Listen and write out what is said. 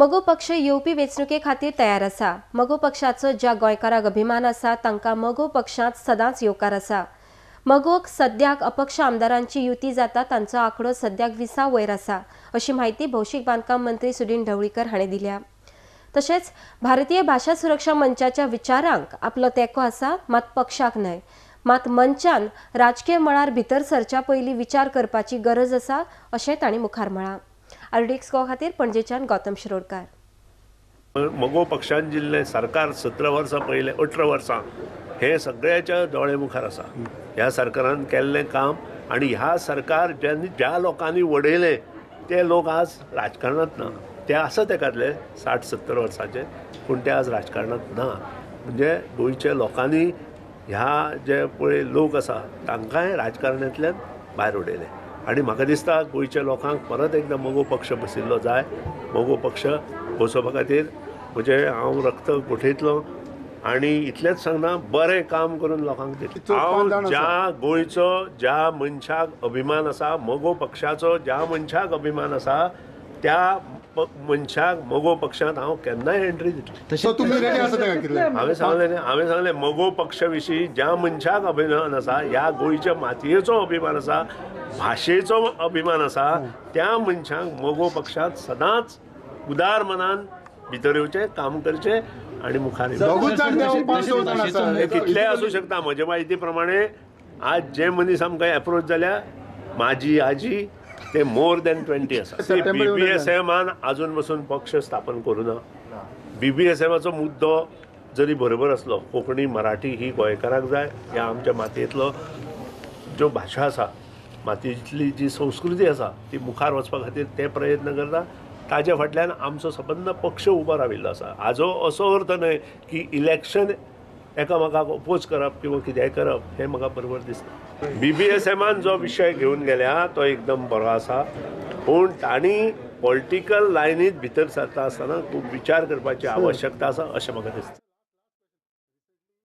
मगो पक्ष येवपी वेंचणुके खातीर तयार आसा. मगो पक्षाचो ज्या गोंयकारांक अभिमान आसा तांकां मगो पक्षांत सदांच येवकार आसा. मगोक सद्याक अपक्ष आमदारांची युती जाता तांचो आंकडो सद्याक 20 वयर आसा अशी म्हायती भौशीक बांदकाम मंत्री सुदिन ढवळीकर हांणी दिल्या. तशेंच भारतीय भाशा सुरक्षा मंचाच्या विचारांक आपलो तेंको आसा, मात पक्षाक न्हय. मात मंचान राजकीय मळार भितर सरच्या पयलीं विचार करपाची गरज आसा अशें तांणी मुखार म्हळां. आरडीएक्स गोवा खातीर पणजेच्यान गौतम शिरोडकार. मगो पक्षान जिल्लें सरकार 17 वर्सां पयलें 18 वर्सां हे सगळ्याच्या दोळे मुखार आसा. ह्या सरकारान केल्लें काम आनी ह्या सरकार ज्या लोकांनी वडयलें ते लोक आज राजकारणांत ना. ते आसत एकादले 60-70 वर्सांचे, पूण ते आज राजकारणांत ना. म्हणजे गोंयच्या लोकांनी ह्या जे पळय लोक आसा तांकांय राजकारणांतल्यान भायर उडयले आनी म्हाका दिसता गोंयच्या लोकांक परत एकदां मगो पक्ष बशिल्लो जाय. मगो पक्ष बसोवपा खातीर म्हणजे हांव रक्त गोठयतलो आनी इतलेंच सांगना, बरें काम करून लोकांक दितलो. हांव ज्या गोंयचो ज्या मनशाक अभिमान आसा, मगो पक्षाचो ज्या मनशाक अभिमान आसा त्या मनशाक मगो पक्षांत हांव केन्नाय एंट्री दितलो. हांवें सांगलें न्ही, हांवें सांगलें मगो पक्षा विशीं ज्या मनशाक अभिमान आसा, ह्या गोंयच्या मातयेचो अभिमान आसा, भाशेचो अभिमान आसा, त्या मनशांक मगो पक्षांत सदांच उदार मनान भितर येवचें, काम करचें आनी मुखार येवचें. कितलेय आसूं शकता. म्हजे म्हायती प्रमाणे आज जे मनीस आमकां एप्रोच जाल्या, म्हाजी आजी ते मोर दॅन 20 आसा. बीबीएसएमान आजून पसून पक्ष स्थापन करूं ना. बीबीएसएमाचो मुद्दो जरी बरोबर आसलो, कोंकणी मराठी ही गोंयकारांक जाय, ह्या आमच्या मातयेंतलो ज्यो भाशा आसा, मातयेंतली जी संस्कृती आसा ती मुखार वचपा खातीर ते प्रयत्न करता. ताज्या फाटल्यान आमचो सबंद पक्ष उबो राविल्लो आसा. हाजो असो अर्थ न्हय की इलेक्शन एकामेकाक अपोज करप किंवा कितेंय करप हें म्हाका बरोबर दिसना. बीबीएसएमान जो विशय घेवन गेल्या तो एकदम बरो आसा, पूण तांणी पॉलिटिकल लायनीत भितर सरता आसतना खूब विचार करपाची आवश्यकता आसा अशें म्हाका दिसता.